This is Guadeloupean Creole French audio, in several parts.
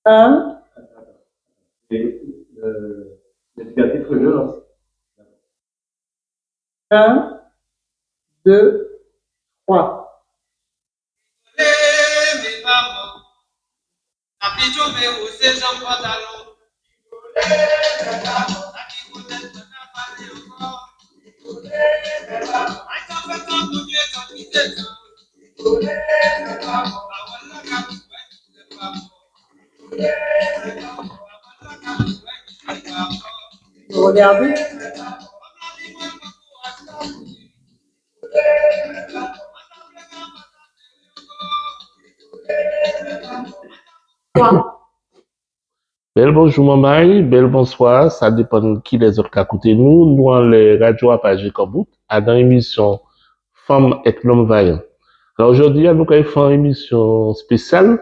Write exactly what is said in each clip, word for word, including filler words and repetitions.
Un. Et, euh, l'indicatif relance. Un, deux, trois. Regardez. Bel bonjou manmay, bel bonswa, sa dépann kilè zot ka kouté nou. Nou anlè Radio Apal Jé Kanbout, adan émisyon Fanm ek Nonm Vayan. Alò, jòdi-a, nou kay fè on émisyon spésyal.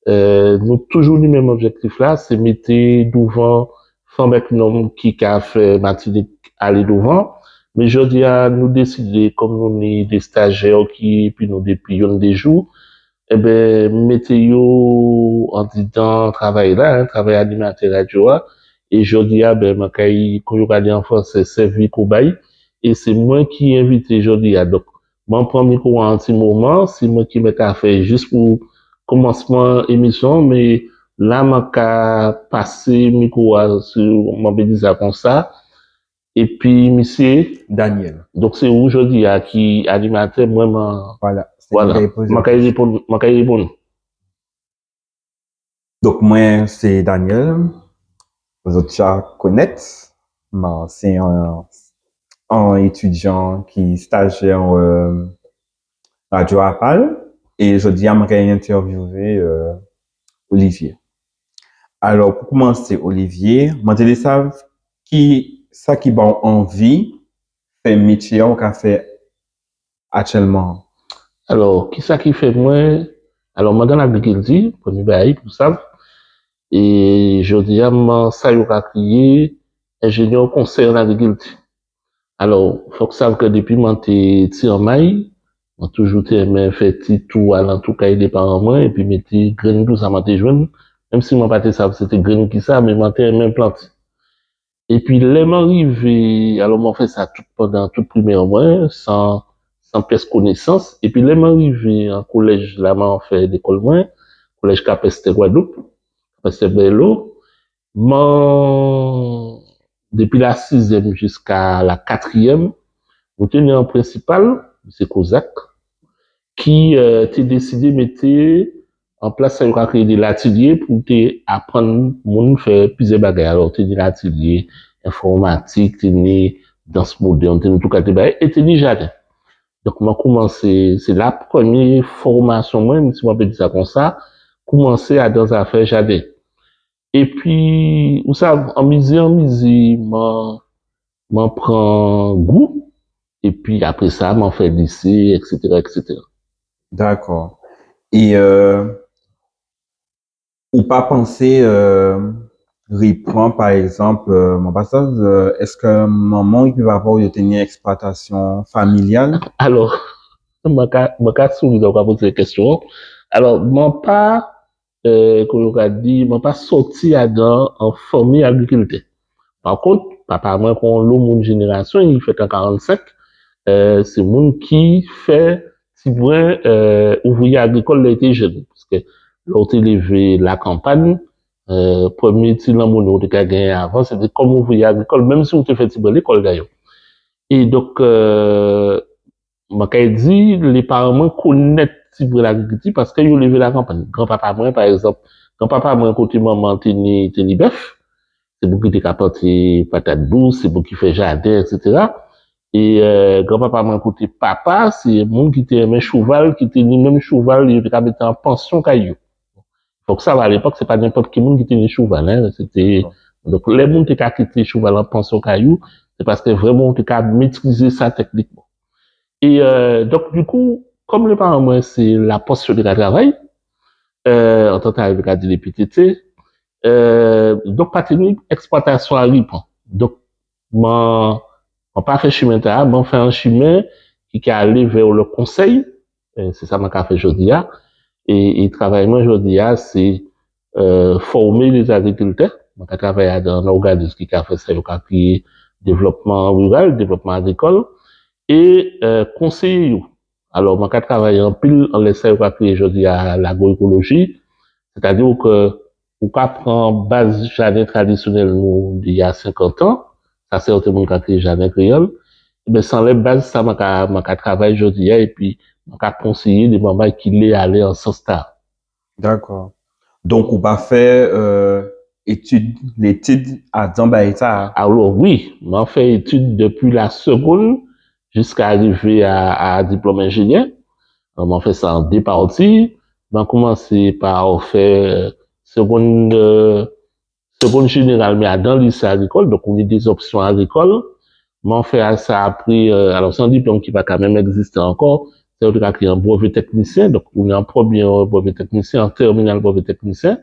Euh, nou toujou ni menm objektif-la, sé mété douvan fanm ek nonm ki ka fè Matinik alé douvan. Mé jòdi-a, nou désidé, kòm nou ni dé stajè ki épi nou dépi yonn dé jou, enben, mété yo andidan travay-la, en, travay animatè radio-a. É jòdi-a, ben, mwen kay, kon yo ka di an fransé, sèvi kobay. É sé mwen ki envité jòdi-a. Donk, mwen pran mikwo-a on ti moman, sé mwen ki mèt afè jis pou koumansman émisyon, mé la, mwen ka pasé mikwo-a, si mwen pé di sa konsa, épi misyé Daniel. Donk, sé ou jòdi-a ki animatè, mwen, mwen, voilà, sé mwen ki ka réponn, mwen ka réponn. Donk, mwen, sé Daniel, zot ja konnet. Mwen sé on, on étidyan ki stajè, euh, Radio Apal. É jòdi-a, mwen kay entèvyouvé, euh, Olivier. Alò, pou koumansé, Olivier, mwen té lé sav ki, sa ki ba'w anvi fè métyé-a ou ka fè aktyèlman? Alò, kisa ki fè mwen, alò, mwen dan lagrikilti, prèmyé bagay pou sav, é jòdi-a, mwen sa yo ka kriyé enjényè konsèy an agrikilti. Alò, fok sav ke dépi mwen té ti manmay, mwen toujou té enmen fè ti tou alantou kay dé paran mwen, épi mété grenn tou sa mwen té jwenn, menm si mwen pa té sav sé té grenn kisa, mé mwen té enmen planté. Épi lè mwen rivé, alò mwen fè sa tout pandan tout primè mwen, san, san pyès konésans. Épi lè mwen rivé an kolèj la, mwen fè lékol mwen, kolèj Kapestè Gwadloup, Kapestè Bèlo. Mwen, dépi la sizyèm jiska la katriyèm, nou té ni on prensipal, misyé Kozak, ki, euh, té désidé mété an plas sa yo ka kriyé dé latélyé pou té aprann moun fè plizyè bagay. Alò, té ni latélyé enfòmatik, té ni dans modèn, té ni tout kalté bagay, é té ni jaden. Donk, mwen koumansé, sé la prèmyé fòmasyon mwen, si mwen pé di sa konsa, koumansé adan zafè jaden. Épi, ou sav, anmizi, anmizi, mwen, mwen pran gou. Épi apré sa, mwen fè lisé, et cetera, et cetera. Dakò. É, euh, ou pa pansé, euh, riprann, pa egzanp, euh, mwen pa sav, euh, es manman'w épi papa'w yo té ni eksplwatasyon familyal? Alò, mwen ka, mwen ka souri lè ou ka pozé kèsyon-an. Alò, mwen pa euh, kon yo ka di, mwen pa sòti adan on fanmi agrikiltè. Pa kont, papa mwen, kon on lot moun jénérasyon, i fet an karannsenk, euh, sé moun ki fè tibwen, euh, ouvriyé agrikol lè i té jenn. Paske lè ou té lévé lakanpay, euh, prèmyé ti lanmonné ou té ka genyen avan, sé té kon ouvriyé agrikol, menm si ou té fè tibwen lékol dayè. É donk, euh, mwen kay di, lé paran mwen konnet tibwen lagrikilti paske yo lévé lakanpay. Granpapa mwen, pa egzanp, granpapa mwen koté manman té ni, té ni bef, sé moun ki té ka planté patat dous, sé moun ki fè jaden, et cetera. É, euh, granpapa mwen koté papa, sé moun ki té enmen chouval, ki té ni menm chouval yo té ka mété an pansyon kay yo. Fok sav, alépok, sé pa nenpot ki moun ki té ni chouval, en, sé té, donk, lè moun té ka kité chouval an pansyon kay ou, sé paske vréman ou té ka métrizé sa teknikman. É, euh, donk, dikou, kom lé paran mwen, sé lapos yo té ka travay, euh, antan-tala yo té ka di lé P T T, euh, donk, pa té ni eksplwatasyon a riprann. Donk, mwen, mwen pa fè chimen-tala, mwen fè on chimen ki ka alé vè lé konsey, euh, sé sa mwen ka fè jòdi-a. É, é travay mwen jòdi-a, sé, euh, fòmé lé zagrikiltè. Mwen ka travay adan an òganis ki ka fè sa yo ka kriyé dévlopman riral, dévlopman agrikol, é, euh, konséyé yo. Alò, mwen ka travay anpil anlè sa yo ka kriyé jòdi-a lagroékoloji, sétadi ke ou ka pran baz jaden tradisionel nou di ya senkant an, sa sèten moun ka kriyé jaden kréyol, ében, sé anlè baz sa mwen ka, mwen ka travay jòdi-a, épi mwen ka konséyé dé manmay ki lé alé an sans-tala. Dakò. Donk, ou pa fè, euh, étid, létid adan bagay-tala? Alò, wi, mwen fè étid dépi la segonn jiska rivé a, a diplòm enjéniè. Alò, mwen fè sa an dé pati. Mwen koumansé pa fè, euh, segonn, euh, segonn jénéral, mé adan lisé agrikol, donk ou ni dé zopsion agrikol. Mwen fè sa apré, euh, alò, sé an diplòm ki pa ka menm ekzisté ankò, sé yo té ka kriyé an brevet teknisien, donk ou ni an prèmié brevet teknisien, an tèminal brevet teknisien.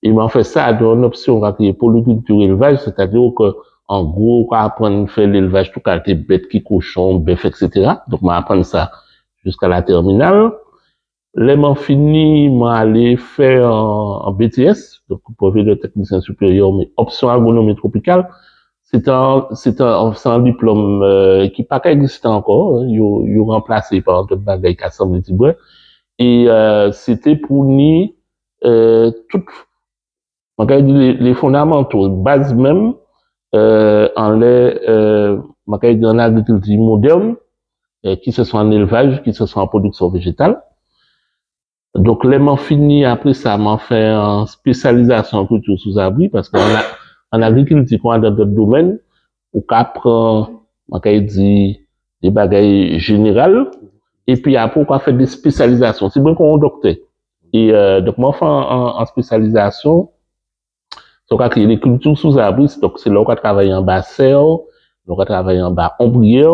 É mwen fè sa adan an opsion yo ka kriyé polikilti élvaj, sétadi ke, an gwo, ou ka aprann fè lélvaj tout kalité bet, ki kochon, bef, et cetera. Donk, mwen aprann sa jiska la tèminal. Lè mwen fini, mwen alé fè an, an B T S, donk brevet de technicien supérieur, mé opsion agronomi tropikal. Sé té an, sé té an, sé an diplòm, euh, ki pa ka ekzisté ankò, yo, yo ranplasé pa an dot bagay ka sanblé tibwen. É, euh, sé té pou ni, euh, tout, mwen ka di lé, lé fondamanto, baz menm, euh, anlè, euh, mwen ka di an agrikilti modèn, euh, ki sé swa an élvaj, ki sé swa an prodiksion véjétal. Donk, lè mwen fini, apré sa, mwen fè an spésializasion an kilti sou zabri, paske an a-, an agrikilti, kon adan dot domèn, ou ka pran, mwen ka di, dé bagay jénéral, épi apré, ou ka fè dé spésializasion. Sé byen kon an doktè. É, euh, donk, mwen fè an, an, an spésializasion, sa yo ka kriyé lé kilti sou zabri, donk, sé lè ou ka travay anba sè, lè ou ka travay anba onbriyè,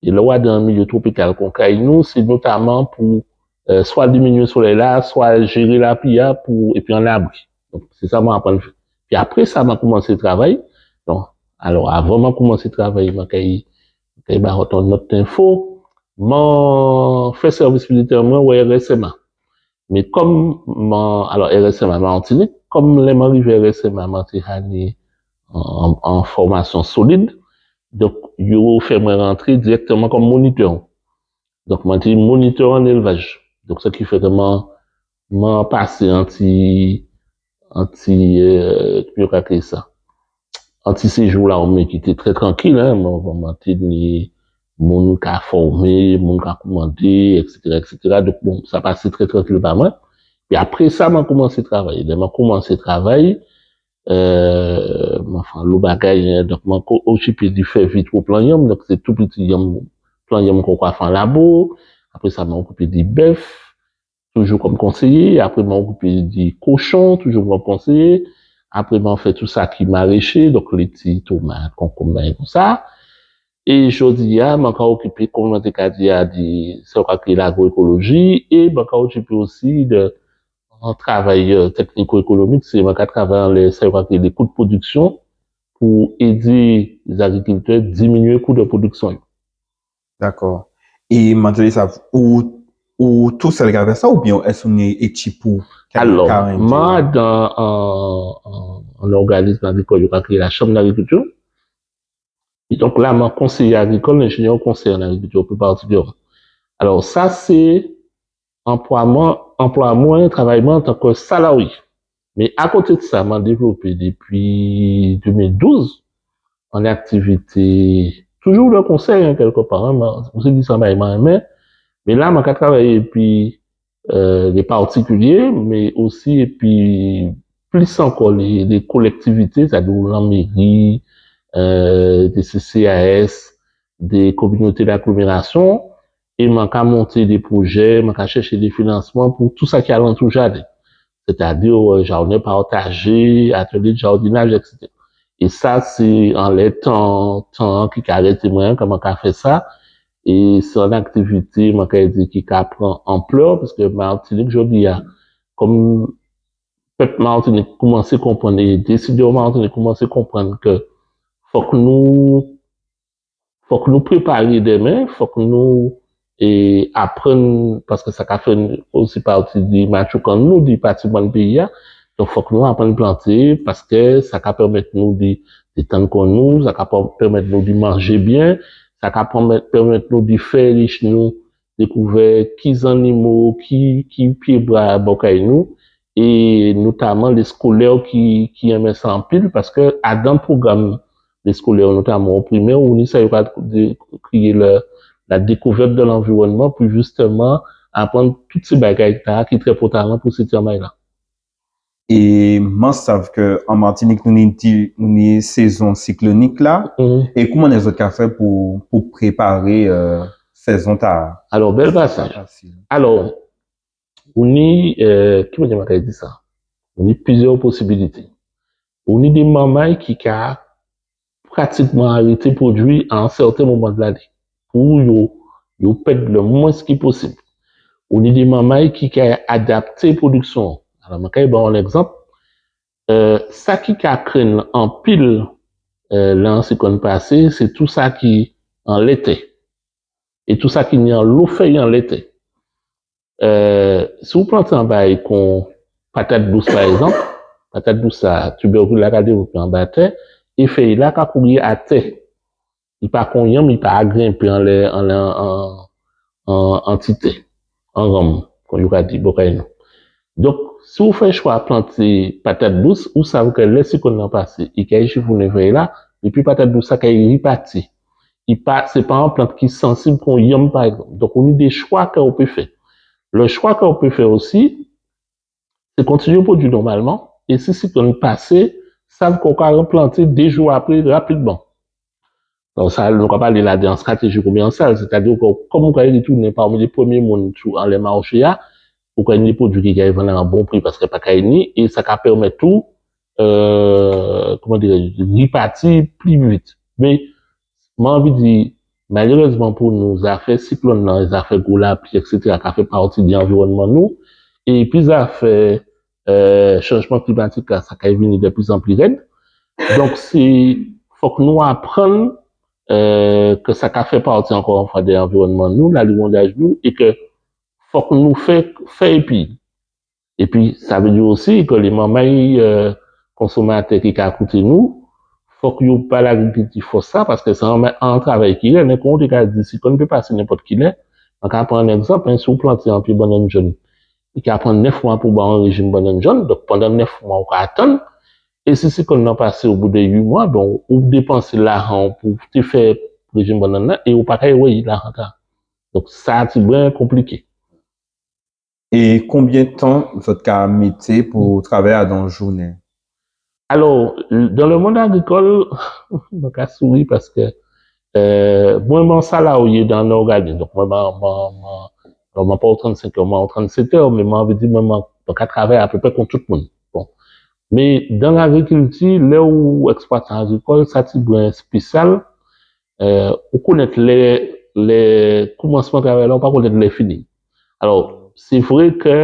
é lè ou adan an milié tropikal kon kay nou, sé notaman pou, euh, swa diminié soley-la, swa jéré lapli-a pou, épi an labri. Donk, sé sa mwen aprann fè. Pi apré sa, mwen koumansé travay. Donk, alò, avan mwen koumansé travay, mwen kay, kay ba zot an not enfo. Mwen fè sèvis militè mwen o R S M A. Mé kon mwen, alò, R S M A Matinik, kon lè mwen rivé R S M A, mwen té ja ni an, an, an fòmasion solid. Donk, yo fè mwen rantré direkteman kon monitè. Donk, mwen té monitè an élvaj. Donk, sa ki fè ke mwen, mwen pasé an ti, an ti, euh, kouman yo ka kriyé sa? An ti séjou la, mé ki té trè trankil, en, mwen, mwen, mwen té ni moun ka fòmé, moun ka koumandé, et cetera, et cetera. Donk, bon, sa pasé trè trankil ba mwen. Pi apré sa, mwen koumansé travay. Lè mwen koumansé travay, euh, mwen fè anlo bagay, en. Donk, mwen ko-, okipé di fè vitro plan yanm. Donk, sé tou piti yanm, plan yanm kon ka fè an labo. Apré sa, mwen okipé di bef, toujou kon konséyé. Apré, mwen okipé di kochon, toujou kon konséyé. Apré, mwen fè tou sa ki maréché, donk léti, tomat, konkonm, bagay kon sa. É jòdi-a, mwen ka okipé, kon mwen té ka di a, di sa yo ka kriyé lagroékoloji, é mwen ka okipé osi di an travay, euh, tekniko-ékonomik, sé mwen ka travay anlè sa yo ka kriyé lé kou de prodiksion pou édé lé agrikiltè diminié kou de prodiksion yo. Dakò. É mwen té lé sav, ou, ou tousel ka fè sa, oubien es ou ni ékip ou ka, alò, ka endé? Mwen adan an, an, an òganis agrikol yo ka kriyé la Chambre d'Agriculture. É donk la, mwen konséyé agrikol, enjéniè konsey an agrikilti pli patikilièman. Alò, sa sé anplwa mwen, anplwa mwen, travay mwen antanke salarié. Mé akoté de sa, mwen dévlopé dépi dé mil douz an aktivité, toujou dan konsey, en, kèlkepa, en, mwen, mwen sé di sa, mwen, mwen enmen. Mé la, mwen ka travay épi euh, lé patikilié, mé osi épi plis ankò lé, lé kolektivité, sétadi lanméri, euh, dé C C A S, dé kominoté d'aglomérasion, é mwen ka monté dé pwojé, mwen ka chèché dé finansman pou tou sa ki alantou jaden. Sétadi, euh, jaden patajé, atelié de jardinaj, et cetera. É sa, sé anlè tan, tan ki ka rété mwen, ke mwen ka fè sa. É sé an aktivité, mwen ka di, ki ka pran anplè, paske Matinik jòdi-a, kon pep Matinik koumansé konprann, é désidè Matinik koumansé konprann ke fok nou, fok nou préparé dèmen, fok nou é aprann, paskè sa ka fè osi pati di matjoukan nou, di patrimwàn péyi-a. Donk, fok nou aprann planté, paskè sa ka pèmet nou di détann kò nou, sa ka pè-, pèmet nou di manjé bien, sa ka pèmet, pèmet nou di fè rich nou, dékouvè ki zannimo, ki, ki piébwa bò kay nou, é notaman lé skolè ki, ki enmen sa anpil, paskè adan pwogram lé skolè, notaman o primè, ou ni sa yo ka dé-, kriyé la, la découverte de l'environnement, pou jistèman aprann tout sé bagay-la ki trè pòtalan pou sé timanmay-la. É man sav ke an Matinik, nou ni di, nou ni sézon siklonik la. Mhm. É kouman zot ka fè pou, pou préparé, euh, sézon-tala ? Alò, bel pasaj. Pa fasil. Alò, ou ni, euh, ki manniè man ka di sa ? Ou ni pliziè posibilité. Ou ni dé manmay ki ka pratikman arété pwodui a an sèten moman di lanné. Pou yo, yo ped le mwens ki posib. Ou ni dé manmay ki ka adapté pwodiksion. Alò, man kay ba'w an ekzanp. Euh, sa ki ka krenn anpil, euh, lè an siklòn pasé, sé tou sa ki anlè tè. É tou sa ki ni anlo fey anlè tè. Euh, si ou planté an bagay kon patat dous, pa ekzanp, patat dous sa, tibèkil-la ka dévlopé anba tè, é fey-la ka kouri atè. I pa kon yanm, i pa ka grenpé anlè, anlè, an, an, an ti tè, an ranm, kon yo ka di bò kay nou. Donk, si ou fè chwa planté patat dous, ou sav ke lè siklòn-lan pasé, i kay chifounen fey-la, épi patat dous sa kay ripati. I pa, sé pa an plant ki sansib kon yanm, pa ekzanp. Donk, ou ni dé chwa ke ou pé fè. Le chwa ke ou pé fè osi, sé kontinié pwodui nòmalman, é si siklòn pasé, sav ke ou ka riplanté dé jou apré, rapidman. Donk, sa, nou ka palé la di an stratéji komèsial, sétadi ke, kon ou ka ritounen parmi lé prèmié moun sou, anlè marché-a, ou ka ni pwodui ki kay vann a bon pri, paskè pa kay ni, é sa ka pèmet ou, euh, kouman diré, ripati pli vit. Mé, man anvi di, malérezman pou nou, zafè siklòn-lan, zafè gwo lapli, et cetera, ka fè pati di anviwonnman nou. Épi zafè, euh, chanjman klimatik la, sa kay vini de pli an pli red. Donk, sé, fok nou aprann, euh, ke sa ka fè pati, ankò an fwa, de anviwonnman nou, laliwondaj nou, é ke fok nou fè, fè épi. Épi, sa vé di osi ke lé manmay, euh, konsomatè ki ka kouté nou, fok yo ba lagrikilti fos sa, paskè sé an, an travay ki red, mé kon ou té ka di, siklòn pé pasé nenpot kilè, an ka pran an ekzanp, en, si ou planté an pié bannann jòn, i ka pran nef mwa pou ba'w an réjim bannann jòn, donk pandan nef mwa ou ka atann, é si siklòn-lan pasé o bout de uit mwa, bon, ou dépansé lajan pou té fè réjim bannann-lan, é ou pa kay wè lajan-tala. Donk, sa tibwen konpliké. É konbien tan zot ka mété pou travay adan an jounen ? Alò, dans le monde agricole, mwen ka souri paskè, euh, mwen, mwen salariyé dan an òganis. Donk, mwen, mwen, mwen, mwen, mwen pa o trannsenk è, mwen o trannsétè, mé mwen anvi di, mwen, mwen, mwen ka travay apéprè kon tout moun. Bon. Mé dan lagrikilti, lè ou eksplwatan agrikol, sa tibwen espésial, euh, ou konnet lè, lè koumansman travay-la, ou pa konnet lè fini. Alò, sé vré ke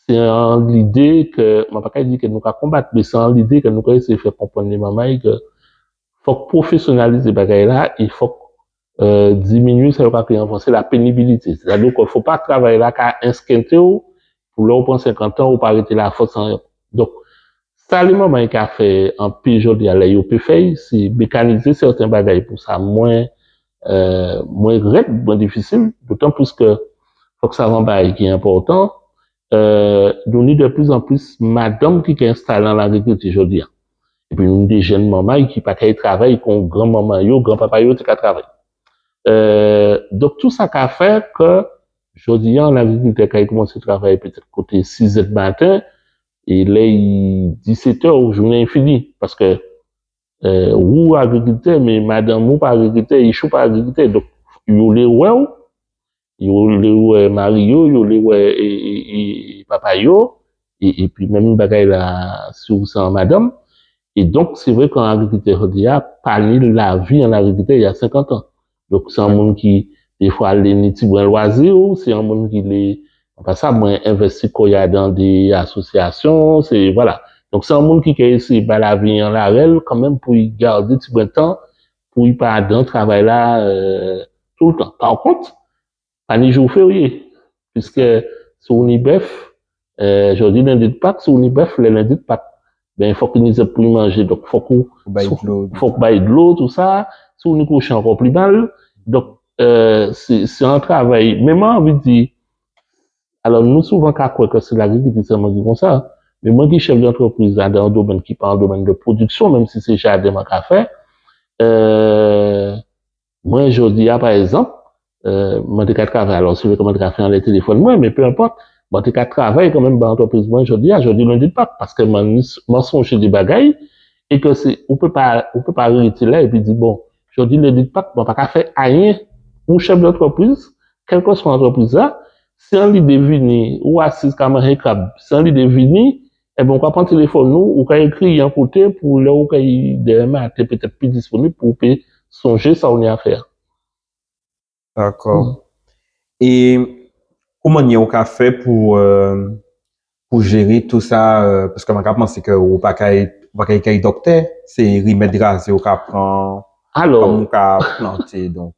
sé an lidé ke, mwen pa ka di ke nou ka konbat, mé sé an lidé ke nou ka éséyé fè konprann lé manmay ke fok pwofésionalizé bagay-la, é fok, euh, diminié sa yo ka kriyé an fransé la pénibilité. Sétadi ke fo pa travay-la ka eskenté'w pou lè ou pran senkant an, ou pa rété lafos an. Donk, sa lé manmay ka fè anpil jòdi-a, lè yo pé fè'y, sé mékanizé sèten bagay pou sa mwen, euh, mwen red, mwen difisil, dotan plis ke fok sav an bagay ki enpòtan, euh, nou ni de plis an plis madanm ki ka enstalé an lagrikilti jòdi-a. Épi nou ni dé jenn manmay ki pa kay travay kon granmanman yo, granpapa yo té ka travay. Euh, donk, tou sa ka fè ke jòdi-a, an agrikiltè kay koumansé travay pétet koté sizè di maten, é lè i disétè, jounen-an fini. Paskè, euh, ou agrikiltè, mé madanm ou pa agrikiltè, ich ou pa agrikiltè. Donk, yo lé wè'w, yo lé wè mari yo, yo lé wè, é, é, é papa yo, é, épi menm bagay-la, si ou sé an madanm. É donk, sé vré ke an agrikiltè jòdi-a, pa ni lavi an agrikiltè il y a cinquante ans. Donk, sé an moun ki, défwa, lé ni tibwen lwazi, ou sé an moun ki lé, an pasan, mwen envesti kò'y adan dé asosiasion, sé, vwala. Donk, sé an moun ki ka éséyé ba lavi an larel kanmenm pou i gadé tibwen tan, pou i pa adan travay-la, euh, toultan. Pa kont, pa ni jou férié. Piske si ou ni bef, euh, jòdi lendi de Pak, si ou ni bef, lè lendi de Pak, ben, fok ou ni zeb pou manjé. Donk, fok ou, fok ou bay dlo, fok ou bay dlo, tou sa. Si ou ni kochon, ankò pli mal. Donk, euh, sé, sé an travay. Mé mwen anvi di, alò, nou souvan ka kwè ke sé lagrikilti selman ki kon sa. Mé mwen ki chef dantrepriz la, dan an domèn ki pa an domèn de prodiksion, menm si sé jaden mwen ka fè, euh, mwen, jòdi-a, pa egzanp, euh, mwen té ka travay, alò, sé vré ke mwen té ka fè anlè téléfòn mwen, mé peu importe, mwen té ka travay kanmenm ba antrepriz mwen jòdi-a, jòdi lendi de Pak, paske mwen, mwen sonjé dé bagay, é ke sé, ou pé pa, ou pé pa rété la épi di, bon, jòdi lendi de Pak, mwen pa ka fè ayen. Ou chef dantrepriz, kèlkeswa antrepriz-la, si an lidé vini, ou asiz ka manjé krab, si an lidé vini, enben, ou ka pran téléfòn ou, ou ka ékri an koté pou lè ou ka dèyè maten, pétet pli disponib pou ou pé sonjé sa ou ni a fè a. Dakò. É kouman ou ka fè pou, euh, pou jéré tou sa, euh, paske mwen ka pansé ke ou pa kay, ou pa kay, kay doktè, sé rimed razé ou ka pran, alò, kon ou ka planté, donk.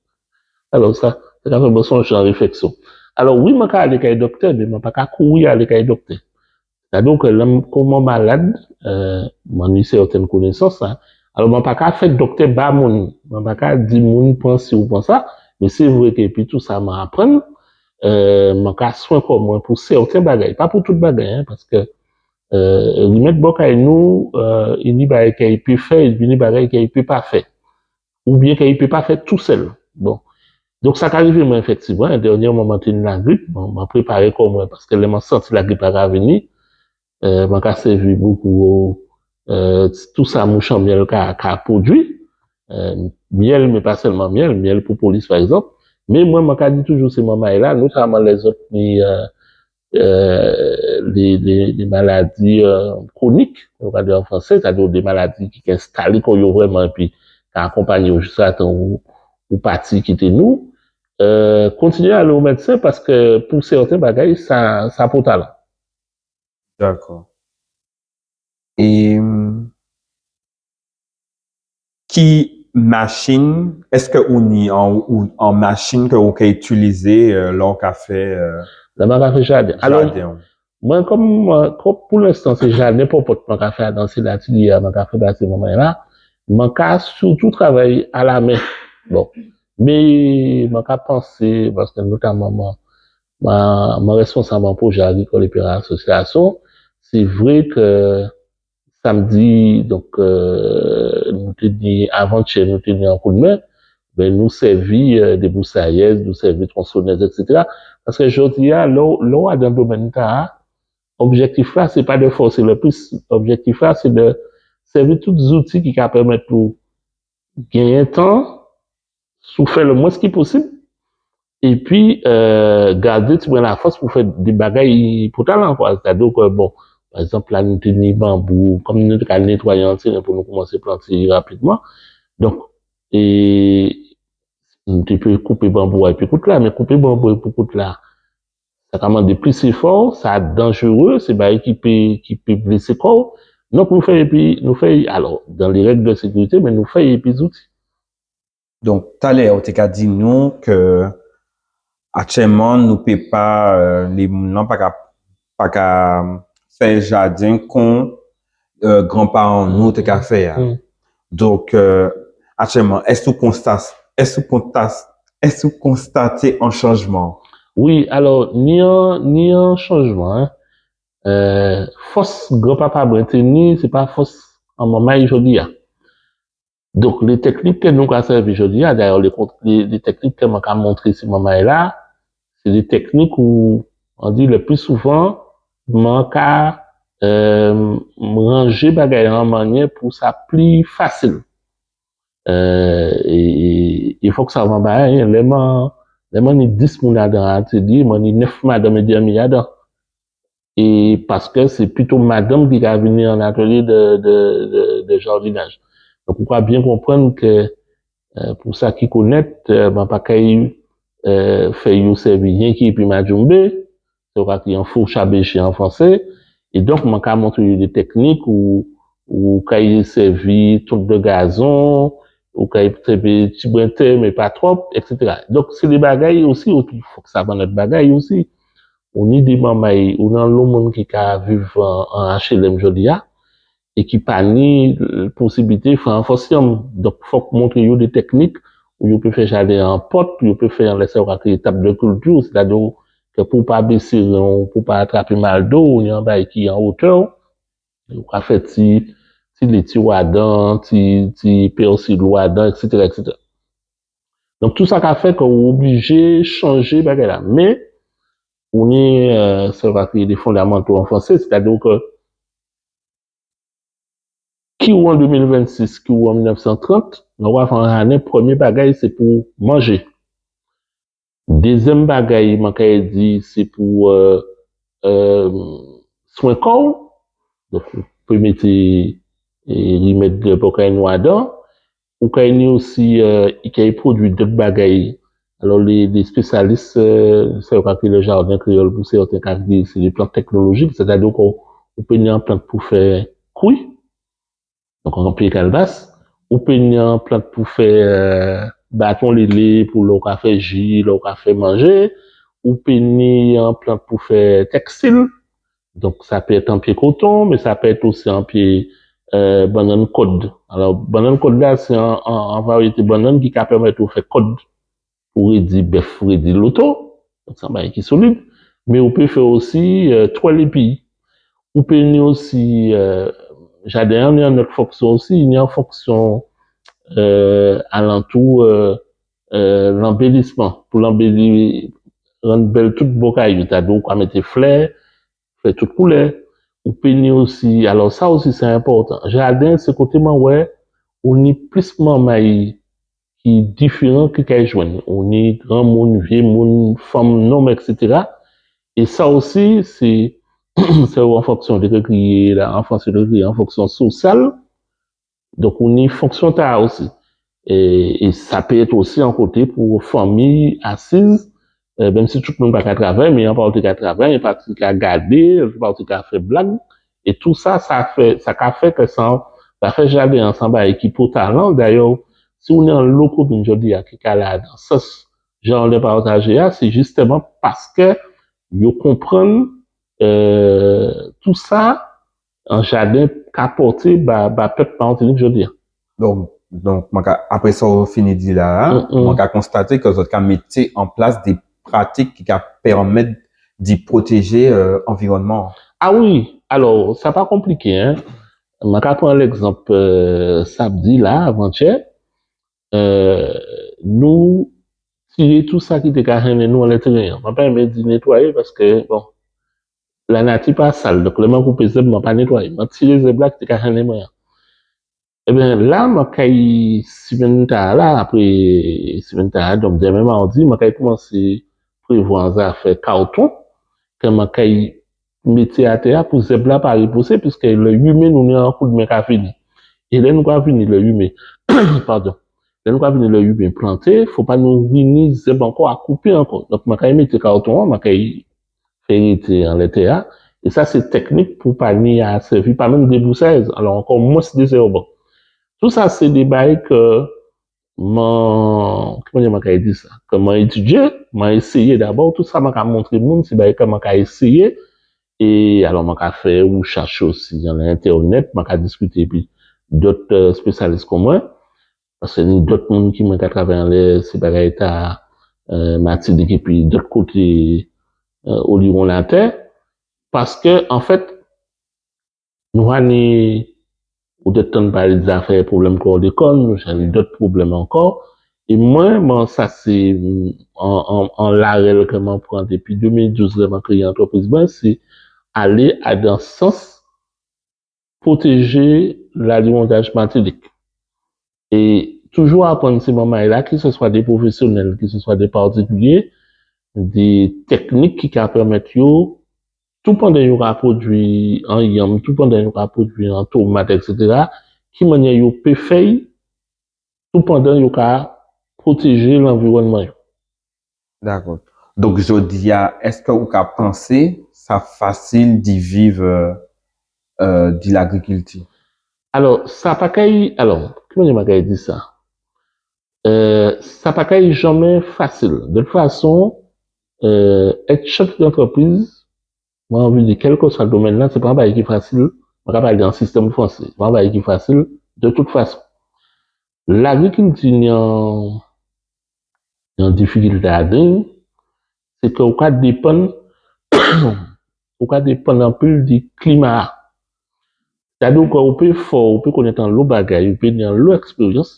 Alò, sa, sa ka fè mwen sonjé an réfleksion. Alò, wi, mwen ka alé kay doktè, mé mwen pa ka kouri alé kay doktè. Sétadi ke lè m, kon mwen malad, euh, mwen ni sèten konésans, en. Alò, mwen pa ka fè doktè ba moun. Mwen pa ka di moun pran si ou pran sa, mé sé vré ke épi tou sa mwen aprann, euh, mwen ka swen kò mwen pou sèten bagay, pa pou tout bagay, en, paske, euh, rimed bò kay nou, euh, i ni bagay ke i pé fè, épi ni bagay ke i pé pa fè. Oubien ke i pé pa fè tousel. Bon. Donk, sa ka rivé mwen, éfektivman, dènièman, mwen té ni lagrip, bon, mwen préparé kò mwen, paske lè mwen santi lagrip-la ka vini, euh, mwen ka sèvi bokou, euh, tou sa mouch an miel ka, ka prodwi, euh, miel, mé pa selman miel, miel, propolis, pa egzanp. Mé mwen, mwen ka di toujou, sé manmay-la, notaman lè zot ni, euh, euh, lé, lé, lé maladi, euh, kronik, nou ka di an fransé, sétadi dé maladi ki, ki enstalé kò yo vréman, épi ka akonpanyé yo jiskatan ou, ou pati kité nou. Euh, kontinié alé o medsen, paske pou sèten bagay, sa, sa pòtalan. Dakò. É, hum, ki machin, es ou ni an, ou, an machin ke ou ka itilizé, euh, lè ou ka fè, euh, lè mwen ka fè jaden? Alò, jaden, wi. Mwen, kon, euh, kon pou lenstan, sé jaden popot mwen ka fè a, dan sé latilié-a mwen ka fè ba sé manmay-la, mwen ka sitou travay a la men. Bon. Mé mwen ka pansé, paske notaman mwen, mwen, mwen responsab an pwojé agrikol épi an asosiasion, sé vré ke sanmdi, donk, euh, nou té ni, avantiè, nou té ni an koudmen, ben, nou sèvi, euh, débousayez, nou sèvi tronsonez, etsétéra. Paske jòdi-a, lè w, lè w adan domèn-tala, objektif-la, sé pa de fòsé le plis. Objektif-la, sé de sèvi tout zouti ki ka pèmet ou genyen tan, si w fè le mwens ki posib, épi, euh, gadé tibwen lafòs pou fè dé bagay pòtalan, kwa. Sétadi ke, bon, pa egzanp, la, nou té ni banbou, kon nou té ka nétwayé an teren pou nou koumansé planté rapidman. Donk, é, nou té pé koupé banbou-a épi kout-la, mé koupé banbou épi kout-la, sa ka mandé plis éfò, sa danjéré, sé bagay ki pé, ki pé blésé kò w. Donk, nou fè épi, nou fè, alò, dan lé reg de sékirité, mé nou fè épi zouti. Donk, talè, ou té ka di nou ke aktièlman, nou pé pa, euh, lé moun-lan pa ka, pa ka fè jaden kon, euh, granparan nou té ka fè a. Mm. Donk, euh, aktièlman, es ou konsta-, es ou konsta-, es ou konstaté an chanjman? Wi, alò, ni an, ni an chanjman, en. Euh, fòs granpapa mwen té ni, sé pa fòs an manmay jòdi-a. Donk, lé teknik ke nou ka sèvi jòdi-a, dayè, lé kon-, lé, lé teknik ke mwen ka montré sé manmay-la, sé dé teknik ou, on di, le pli souvan, mwen ka, euh, ranjé bagay-la an manniè pou sa pli fasil. Euh, é, é, é fok sav an bagay, lè mwen, lè mwen ni dis moun adan atelié, mwen ni nef madanm é dèmi adan. É paske sé pito madanm ki ka vini an atelié de, de, de, de jardinaj. Donk, ou ka bien konprann ke, euh, pou sa ki konnet, euh, mwen pa kay, euh, fè yo sèvi yenki épi madjoumbé, sé sa ki an fourche à bêcher an fransé. É donk, mwen ka montré yo dé teknik ou, ou kay sèvi tonte de gazon, ou kay sèvi tibren tè, men pa twòp, etsétéra. Donk, sé dé bagay osi, ou fok sav an lot bagay osi. Ou ni dé manmay, ou ni anlo moun ki ka viv an, an H L M jòdi-a, é ki pa ni posibilité fè an fos yanm. Donk, fok montré yo dé teknik, ou yo pé fè jaden an pòt, yo pé fè anlè sa yo ka kriyé table de culture, sétadi ke pou pa bésé ren'w, pou pa trapé mal do, ou ni an bagay ki an wotè'w, ou ka fè ti, ti léti'w adan, ti, ti pèsil'w adan, etsétéra, etsétéra. Donk, tou sa ka fè ke ou oblijé chanjé bagay-la. Men, ou ni, euh, sa yo ka kriyé dé fondamanto an fransé, sétadi ke ki ou an dé mil vennsis, ki ou an mil nef san trant, lè ou ka fè an jaden, prèmié bagay, sé pou manjé. Dézièm bagay, man kay di, sé pou, euh, euh, swen kò'w. Donk, ou pé mété, é, rimed bò kay nou adan. Ou kay ni osi, euh, i kay prodwi dot bagay. Alò, lé, lé spésialis, euh, sa yo ka kriyé le jardin créole pou sèten ka di sé dé plant teknolojik, sétadi ke ou pé ni an plant pou fè kwi, donk an pié kalbas, ou pé ni an plant pou fè, euh, baton lélé, pou lè ou ka fè ji, lè ou ka fè manjé, ou pé ni an plant pou fè tekstil, donk sa pé et an pié koton, men sa pé et osi an pié, euh, bannann kod. Alò, bannann kod-la, sé an, an, an variété bannann ki ka pèmet ou fè kod pou rédi bef, rédi loto, donk sé an bagay ki solid, men ou pé fè osi, euh, twel épi. Ou pé ni osi, euh, jaden-an ni an lot fonksion osi, ni an fonksion, euh, alantou, euh, euh, lanbélisman, pou lanbéli, rann bel tout bò kay ou, sétadi ou ka mété flè, fè tout koulè. Ou pé ni osi, alò sa osi sé enpòtan. Jaden, sé koté man wè ou ni plis manmay ki diféran ki kay jwenn. Ou ni granmoun, vié moun, fanm, nonm, etsétéra. É sa osi, sé, sé an fonksion dé kriyé la, an fransé dé kriyé an fonksion sosial. Donk, ou ni fonksion-tala osi. É, é sa pé et osi an koté pou fanmi asiz, euh, menm si tout moun pa ka travay, men an pati ka travay, an pati ka gadé, an pati ka fè blag. É tou sa, sa fè, sa ka fè ke sa, sa fè jaden-an sé an bagay ki pòtalan. Dayè, si ou ni anlo komin jòdi-a ki ka alé adan sans jaden pataje-a, sé jistéman paske yo konprann, euh, tou sa, an jaden ka pòté ba, ba pep Matinik jòdi-a. Donk, donk, man ka, apré sa ou fini di la, mm, mm, man ka konstaté ke zot ka mété an plas dé pratik ki ka pèmet di pwotéjé, euh, anviwonnman-an. A wi, alò, sa pa konpliké, en. Man ka pran legzanp, euh, sanmdi-la, avantiè, euh, nou tiré tou sa ki té ka jennen nou anlè téren-an. Man pa enmen di nétwayé paske, bon, lanati pa sal. Donk, lè man koupé zeb, man pa nétwayé. Man tiré zeb-la ki té ka jennen mwen an. Ében, la, man kay, simenn-tala, apré simenn-tala, donk, dèmen mawdi, man kay koumansé prévwa zafè kawton, ke man kay mété atè-a pou zeb-la pa répoussé, piske lè uit mé, nou ni an koudmen ka vini. É lè nou ka vini lè uit mé, padon, lè nou ka vini lè uit mé planté, fo pa nou vini zeb ankò a koupé ankò. Donk, man kay mété kawton-an, man kay fè rété anlè tè-a. É sa, sé teknik pou pa ni a sèvi, pa menm débousayèz. Alò, ankò mwens dézèban. Tou sa, sé dé bagay ke man, kouman man kay di sa? Ke man étidié, man éséyé dabò, tou sa man ka montré moun, sé bagay ke man ka éséyé. É alò, man ka fè rechèch osi anlè entènet, man ka diskité épi dot, euh, spésialis kon mwen. Paske ni dot moun ki mwen ka travay anlè sé bagay-tala, euh, Matinik épi dot koté, euh, oliwon latè. Paske, anfet, nou ja ni, ou té tann palé dé zafè pwoblem klòdékòn, nou ja ni dot pwoblem ankò. É mwen, mwen, sa sé, mm, an, an, an larel ke mwen pran dépi dé mil douz, lè mwen kréyé antrepriz mwen, sé alé adan sans pwotéjé laliwontaj Matinik. É toujou aprann sé manmay-la, ki sé swa dé pwofésionel, ki sé swa dé patikilié, dé teknik ki ka pèmet yo, tou pandan yo ka pwodui an yanm, tou pandan yo ka pwodui an tomat, etsétéra, ki manniè yo pé fè'y, tou pandan yo ka pwotéjé lanviwonnman yo. Dakò. Donk, jòdi-a, es ou ka pansé sa fasil di viv, euh, euh, di lagrikilti? Alò, sa pa kay, alò, kouman man kay di sa? Euh, sa pa kay janmen fasil. De tout fason, euh, èt chef d'entreprise, mwen anvi di, kèlkeswa domèn-la, sé pa an bagay ki fasil. Mwen ka palé an sistèm fransé, sé pa an bagay ki fasil, de tout fason. Lagrikilti ni an, ni an difikilté adan'y, sé ke ou ka dépann, ou ka dépann anpil di klima-a. Sétadi ke ou pé fò, ou pé konnèt anlo bagay, ou pé ni anlo èkspéryans,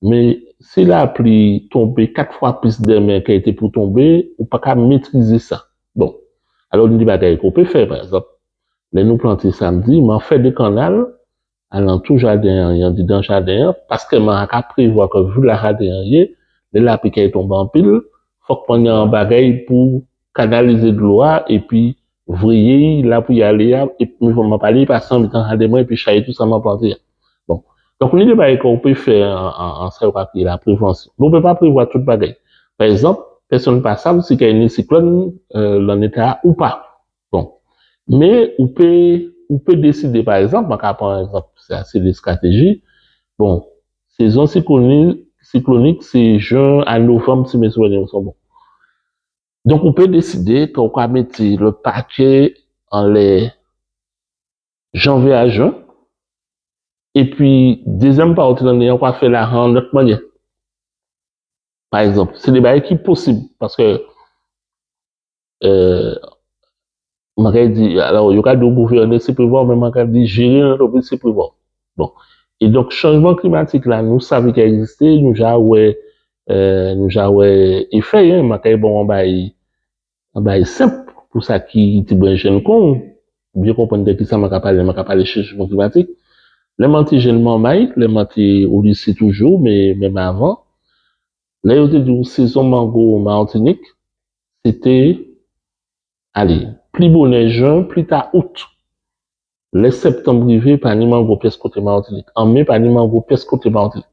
mé si lapli tonbé kat fwa plis dèmen ke i té pou tonbé, ou pa ka métrizé sa. Bon, alò, ni dé bagay ke ou pé fè, pa ègzanp, lè nou planté sanmdi, man fè dé kannal alantou jaden-an, andidan jaden-an, paske man ka prévwa ke vi la jaden-an yé, lè lapli kay tonbé anpil, fok man ni an bagay pou kanalizé dlo-a, épi vréyé'y la pou i alé a, épi man palé pa sanmdi an jaden mwen, épi chayé tou sa man planté a. Bon. Donk, ni dé bagay ke ou pé fè an, an, an sa yo ka kriyé laprévansyon. Mé ou pé pa prévwa tout bagay. Pa ègzanp, pèsonn pa sav si kay ni siklòn, euh, lanné-tala ou pa. Bon. Mé ou pé, ou pé désidé, pa ègzanp, man ka pran ègzanp, sa sé dé stratéji. Bon, sézon sikloni-, siklonik, sé jen a novanm, si mé souvni-an son bon. Donk, ou pé désidé ke ou ka mété le paquet anlè janvié a jen, épi dézyèm pati lanné-a, ou ka fè lajan an an lot manniè. Pa ègzanp, sé dé bagay ki posib, paske, euh, man ka di, alò, yo ka di gouvèné sé prévwa, mé man ka di jéré an antrepriz sé prévwa. Bon. É donk, chanjman klimatik la, nou sav i ka ègzisté, nou ja wè, euh, nou ja wè éfè'y, en, man ka ba'w an bagay, an bagay senp pou sa ki tibwen jenn kon'w bien konprann di kisa man ka palé, man ka palé chanjman klimatik. Lè man té jenn manmay, lè man té o lisé toujou, mé menm avan, lè yo té di'w sézon mango Matinik, sé té, alé, pli bonè jen, pli ta out. Lè sèptanm rivé, pa ni mango pies koté Matinik. An mé, pa ni mango pies koté Matinik.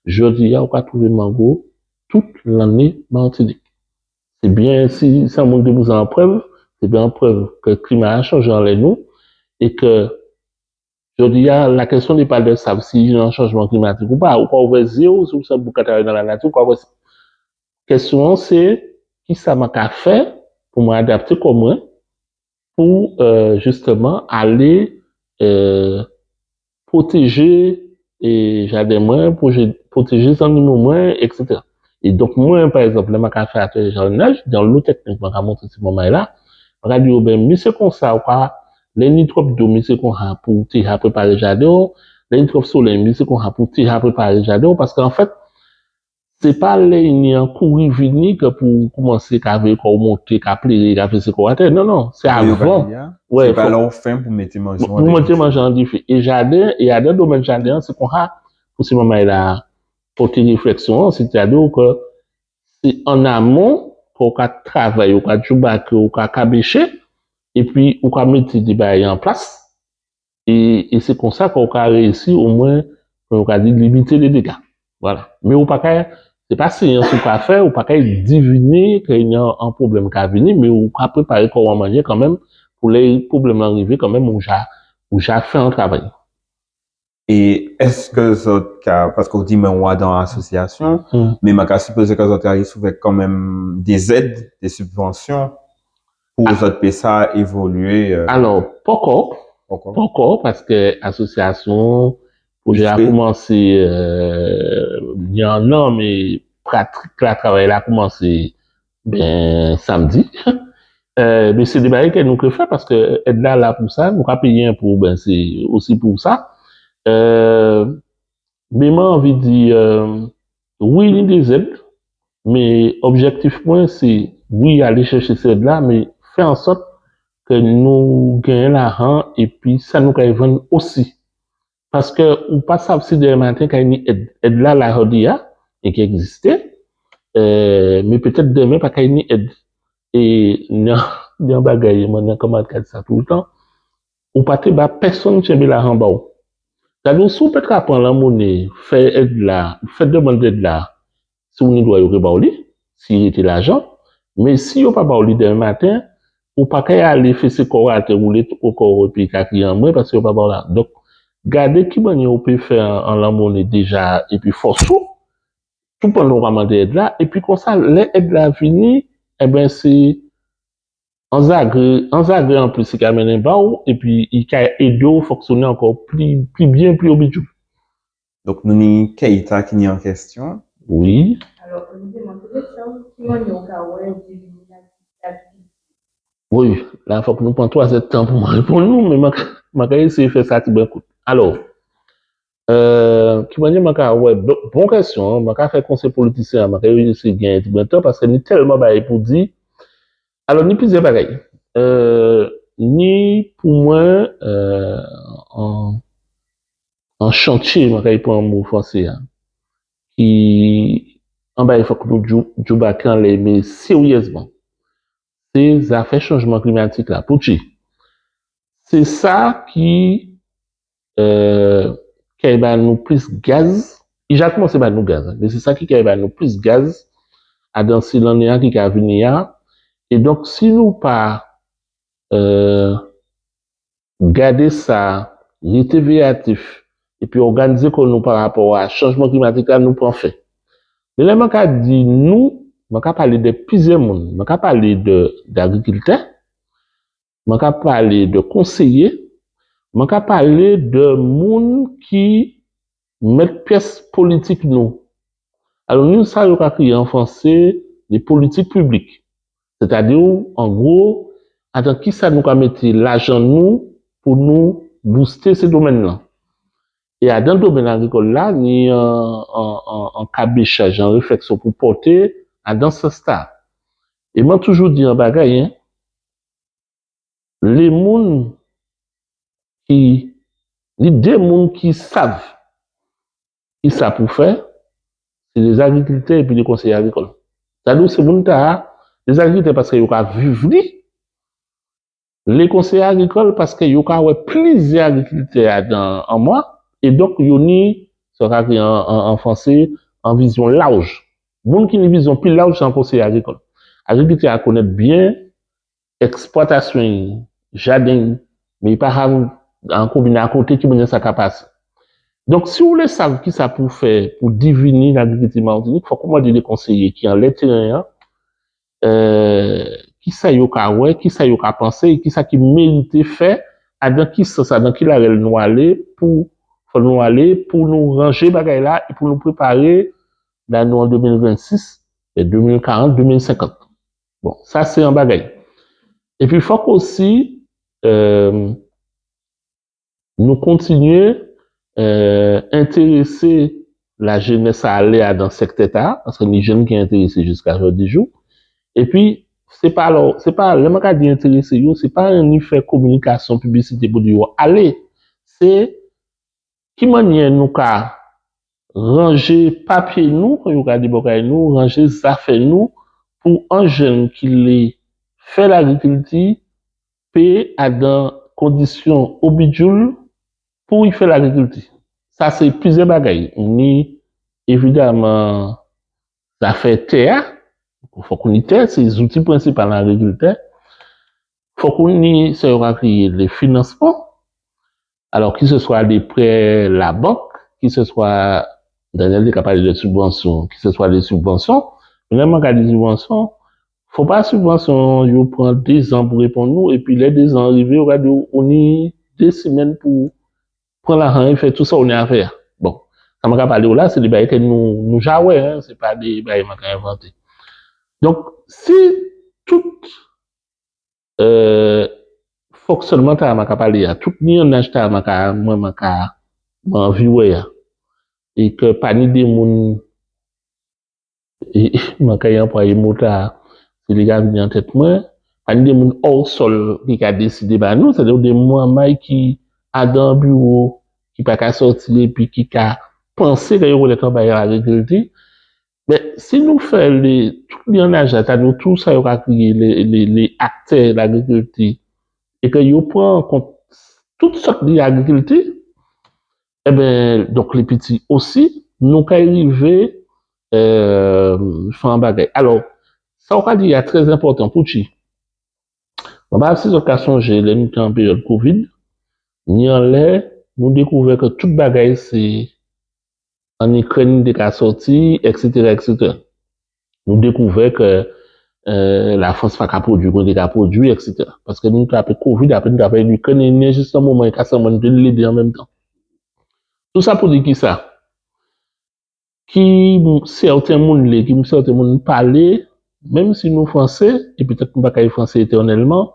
Jòdi-a, ou ka twouvé mango tout lanné Matinik. Sé bien, si, si an moun té bizwen an prèv, sé bien an prèv ke klima-a chanjé anlè nou, é ke jòdi-a, la kèsyon sé pa di sav si ni an chanjman klimatik ou pa, ou ka ouvè zié'w, si ou sé an boug ka travay dan lanati, ou ka ouvè sa. Kèsyon-an sé, kisa man ka fè pou mwen adapté kò mwen pou, euh, jisteman alé, euh, pwotéjé, é, jaden mwen, pwojé-, pwotéjé zannimo mwen, et cetera. É donk mwen, pa ègzanp, lè man ka fè atélié jardinaj, dan lot teknik man ka montré sé manmay-la, man ka di yo, ben, mi sé konsa, ou ka, lè ni twop dlo, mi sé konsa pou té ja préparé jaden'w, lè ni twop soley, mi sé konsa pou té ja préparé jaden'w, paske anfet, sé pa lè ni an kouri vini ke pou koumansé ka voyé kò'w monté, ka pléré, ka fésé kò'w atè. Non, non, sé avan. Wè, sé pa lè ou fen pou mété manjé an difé. Pou mété manjé an difé. É jaden, é adan domèn jaden-an, sé konsa, pou sé manmay-la, pòté réfleksyon-an, sétadi ke sé an amon ke ou ka travay, ou ka djoubaké, ou ka kabéché, épi ou ka mété dé bagay an plas, É, é sé konsa ke ou ka réyisi, omwen, kon yo ka di, limité lé déga. Vwala. Mé ou pa ka, sé pa séyans ou ka fè, ou pa ka diviné ke ni an, an pwoblem ka vini, mé ou ka préparé kò'w an manniè kanmenm, pou lè pwoblem-lan rivé kanmenm, ou ja, ou ja fè an travay. É es zot ka, paske ou di, mé ou adan asosiasion, mé man ka sipozé ke zot ka risivwè kanmenm dé zed, dé sibvansion, pou zot pé sa évolié, euh. Alò, poko. Poko. Poko, paske asosiasion, pwojé-a koumansé, euh, ni an an, mé pratik-la, travay-la koumansé, ben, sanmdi. Euh, mé sé dé bagay ke nou ké fè, paske ed-la la pou sa, nou ka péyé enpo, ben, sé osi pou sa. Euh, Mé man anvi di, euh, wi, ni dé zed, mé objektif mwen, sé, wi, alé chèché sé zed-la, mé fè an sòt ke nou genyen lajan, épi sa nou kay vann osi. Paske ou pa sav si dèmen maten kay ni ed. Ed-la, la, jòdi-a, i ka ekzisté, euh, mé pétet dèmen pa kay ni ed. É ni an, ni an bagay, mwen, ni an kanmarad ka di sa toultan, ou pa té ba pèsonn tjenbé lajan ba'w. Sétadi, si ou pé ka pran lanmonné, fè ed-la, fè demann ed-la, si ou ni dwa, yo ké ba'w li, si i rété lajan. Mé si yo pa ba'w li dèmen maten, ou pa kay alé fésé kò'w atè, woulé kò'w, épi ka kriyé anmwé, paske yo pa ba'w la. Donk, gadé ki manniè ou pé fè an, an lanmonné déja, épi fòs ou, Tou pandan ou ka mandé èd-la, épi konsa, lè èd-la vini, enben, sé an zagré, an zagré anplis i ka mennen ba'w, épi i ka édé'w fonksioné ankò pli, pli bien, pli obidjoul. Donk, nou ni Keita ki ni an kestion. Wi. Alò, nou té mandé kestion, ki manniè ou ka wè divini lagrikilti ? Wi, la, fok nou pran twa zè tan pou mwen réponn ou, mé man, man ka éséyé fè sa tibwen kout. Alò, euh, ki manniè man ka wè, bon, bon kestion, man ka fè kon sé politisien, man ka éséyé genyen tibwen tan, paske ni telman bagay pou di. Alò, ni pliziè bagay. Euh, ni pou mwen, euh, an, an chantié, man ka pran mo fransé a, ki, an bagay fok nou djou-, djoubaké anlè, mé sériezman, sé zafè chanjman klimatik la. Poutji ? Sé sa ki, euh, kay ba nou plis gaz. I ja koumansé ba nou gaz, mé sé sa ki kay ba nou plis gaz adan sé lanné-a ki ka vini a. É donk, si nou pa, euh, gadé sa, rété véyatif, épi òganizé kò nou pa rapò a chanjman klimatik la, nou pran fè. Mé lè man ka di nou, man ka palé dè pliziè moun. Man ka palé dè, dè agrikiltè, man ka palé dè konséyé, man ka palé dè moun ki met pies politik nou. Alò, nou, sa yo ka kriyé an fransé, lé politik piblik. Sétadi, an gwo, adan kisa nou ka mété lajan nou pou nou bousté sé domèn-lan. É adan domèn agrikol la, ni an, an, an, an kabéchaj, an réfleksion pou pòté adan sans-tala. É man toujou di an bagay, en, lé moun ki, ni dé moun ki sav kisa pou fè, sé lé zagrikiltè épi lé konséyé agrikol. Sétadi sé moun-tala, lé zagrikiltè paske yo ka viv li, lé konséyé agrikol paske yo ka wè pliziè agrikiltè adan an mwa, é donk yo ni, sa yo ka kriyé an, an, an fransé, an vizion laj. Moun ki ni vizion pli laj, sé an konséyé agrikol. Agrikiltè-a konnet bien eksplwatasion'y, jaden'y, mé i pa sav an komin akoté ki manniè sa ka pasé. Donk, si ou lé sav kisa pou fè pou divini lagrikilti Matinik, fok ou mandé dé konséyé ki anlè téren-an, euh, kisa yo ka wè, kisa yo ka pansé, kisa ki mérité fè, adan ki sans, adan ki larel nou alé pou, fo nou alé pou nou ranjé bagay-la é pou nou préparé, la nou an dé mil vennsis, é dé mil karant, dé mil senkant. Bon, sa sé an bagay. Épi fok osi, euh, nou kontinié, euh, entérésé lajénes a alé adan sektè-tala, paske ni jenn ki entérésé jiska jòdi jou. Épi sé pa lè, sé pa, lè man ka di entérésé yo, sé pa ni fè kominikasion, piblisité pou di yo alé. Sé ki manniè nou ka ranjé papié nou, kon yo ka di bò kay nou, ranjé zafè nou, pou an jenn ki lé fè lagrikilti, pé adan kondision obidjoul pou i fè lagrikilti. Sa sé pliziè bagay. Ni, évidaman, zafè tè-a. Fok ou ni tè, sé zouti prensipal an agrikiltè. Fok ou ni sa yo ka kriyé lé finansman. Alò, ki sé swa dé prè labank, ki sé swa, Daniel té ka palé dé sibvansion, ki sé swa dé sibvansion, mé lè man ka di sibvansion, fo pa sibvansion yo pran dé zan pou réponn ou, épi lè dé zan rivé, yo ka di'w ou ni dé simenn pou pran lajan é fè tou sa ou ni a fè a. Bon, sa man ka palé'w la, sé dé bagay ke nou, nou ja wè, en, sé pa dé bagay man ka envanté. Donk, si tout euh, fonksionman-tala man ka palé a, tout liannaj-tala man ka, mwen, man ka, man anvi wè a. É ke pa ni dé moun, é, man ka anplwayé mo-tala, sé li ka vini an tet mwen, pa ni dé moun hors sol ki ka désidé ba nou, sétadi dé manmay ki adan biwo, ki pa ka sòti, épi ki ka pansé ke yo konnet an bagay lagrikilti, mé si nou fè lé, tout liannaj-la, sétadi tou sa yo ka kriyé lé, lé, lé aktè lagrikilti, é ke yo pran an kont tout sòt lagrikilti, enben, donk, lé piti osi, nou kay rivé, euh, fè an bagay. Alò, sa ou ka di a trè enpòtan, poutji ? Mwen pa sav si zot ka sonjé, lè nou té an périod Covid, ni an lè, nou dékouvè ke tout bagay sé an Ikrèn té ka sòti, etsétéra, etsétéra. Nou dékouvè ke, euh, Lafrans pa ka pwodui kon i té ka pwodui, etsétéra. Paske nou trapé Covid, apré nou trapé Ikrèn, é jis an moman, é ka sanm nou té lédé an menm tan. Tousa pou di kisa? Ki sèten moun lé, ki sèten moun pa lé, menm si nou fransé, é pétet nou pa ka fransé étènelman,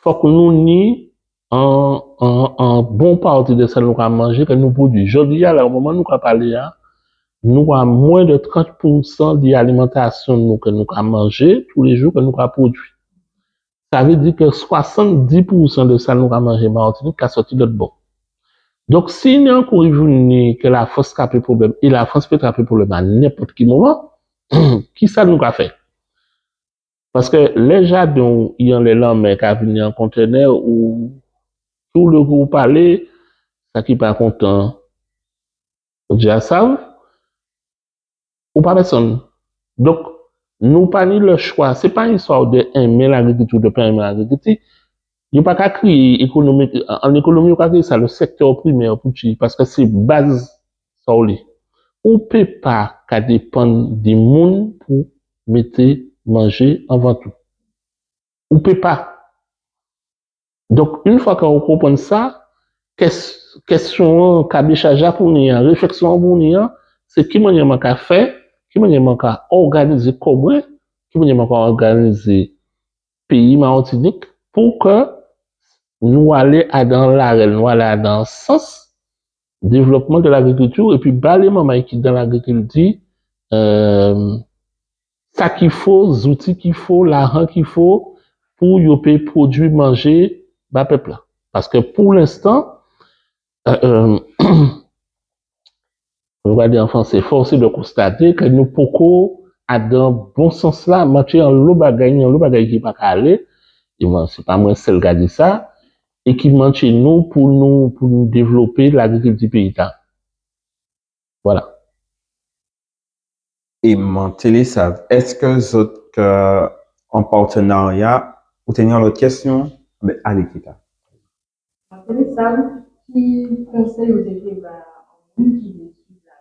fok nou ni an, an, an bon pati de sa nou ka manjé, ke nou pwodui. Jòdi-a, la, o moman nou ka palé a, nou a mwens de trant pousan de alimantasion nou ke nou ka manjé tou lé jou, ke nou ka pwodui. Sa vé di ke swasanndis pousan de sa nou ka manjé Matinik ka sòti lot bò. Donk, si ni an kou i vini ke Lafrans trapé pwoblem, é Lafrans pé trapé pwoblem a nenpot ki moman, kisa nou ka fè? Paske lè jaden'w i anlè lanmè ka vini an kontenè, ou tou lè ou palé, sa ki pa kontan, ou ja sav, ou pa pèsonn. Donk, nou pa ni le chwa. Sé pa istwa de enmen lagrikilti ou de pa enmen lagrikilti. Yo pa ka kriyé ékonomi, an ékonomi, yo ka kriyé sa le sektè primè pou tjou, paske sé baz sa ou lé. Ou pé pa ka dépann di moun pou mété manjé an vant ou. Ou pé pa. Donk, an fwa ke ou konprann sa, kes-, kestion-an, kabéchaj-la pou ni an, réfleksion-an pou ni an, sé ki manniè man ka fè, ki manniè man ka òganizé kò mwen, ki manniè man ka òganizé péyi Matinik pou ke nou alé adan larel, nou alé adan sans dévlopman de lagrikilti, épi ba lé manmay ki dan lagrikilti, euh, sa ki fo, zouti ki fo, lajan ki fo pou yo pé pwodui manjé ba pep-la. Paske pou lenstan, euh, euh, nou ka di an fransé, force est de constater ke nou poko adan bon sans-la, mantjé anlo bagay, ni anlo bagay ki pa ka alé, é bon, sé pa mwen sel ka di sa, é ki mantjé nou pou nou, pou nou dévlopé lagrikilti péyi-ta. Vwala. É man té lé sav, es zot, euh, an patenarya, ou té ni an lot kestion? Ben, alé, Kita. Man té lé sav ki konsey ou té ké ba an moun ki lé suiv la.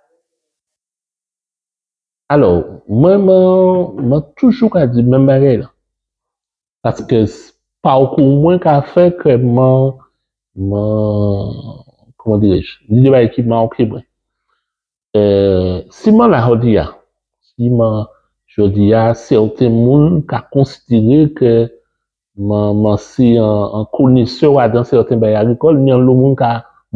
Alò, mwen, man, man toujou ka di menm bagay-la. Paske s-, pakou mwen ka fè ke man, man, koman diré-j, ni dé bagay ki maké mwen. Euh, si man la jòdi-a, si man, jòdi-a, sèten moun ka konsidéré ke man, man sé an, an konésè adan sèten bagay agrikol, ni anlo moun ka